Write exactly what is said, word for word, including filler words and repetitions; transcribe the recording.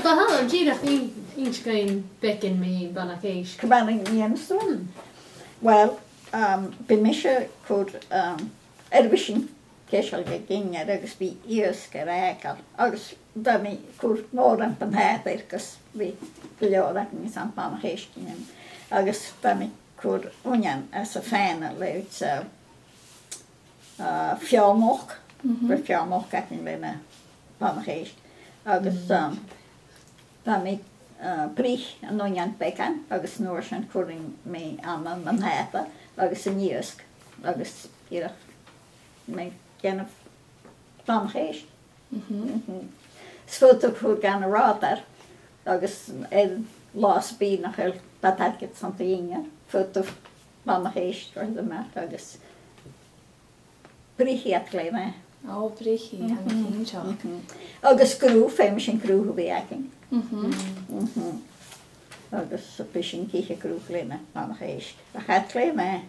Tha, dìreach in-, innis dhuinn beagan mu bhana-chèist. Ciamar a nì thu sin? Well, um, bidh mise a' cur, um, air a bheil sinn a' coiseachd gu ginear agus bidh iasg air fhàgail. Agus bidh mi a' cur mòran buntàta air agus bidh gu leòr againn airson bana-chèist a dhèanamh. Agus bidh mi a' cur uinnean às a' phana le, uh, uh, feòil-mhuc. Mhm. Bidh feòil-mhuc againn le na bana-chèist. Agus, mm, um, bidh mi, uh, bruich an uinnean beagan agus an uair sin cuiridh mi ann am buntàta agus an iasg agus dìreach bidh mi a' dèanamh bana-chèist. Mhm. Mhm. 'S faodaidh tu cur gun a' ròdar agus air latha sam bith nach eil dad airgid san do dhìnnear, faodaidh tu bana-chèist a thoirt a-mach agus bruichidh iad glè mhath. Ò, bruichidh, tha mi cinnteach. Mhm. Agus gruth, feumaidh sinn gruth a bhith againn. Mhm. Mhm. Agus bidh sinn ag ithe gruth le na bana-chèist. Ach tha iad glè mhath.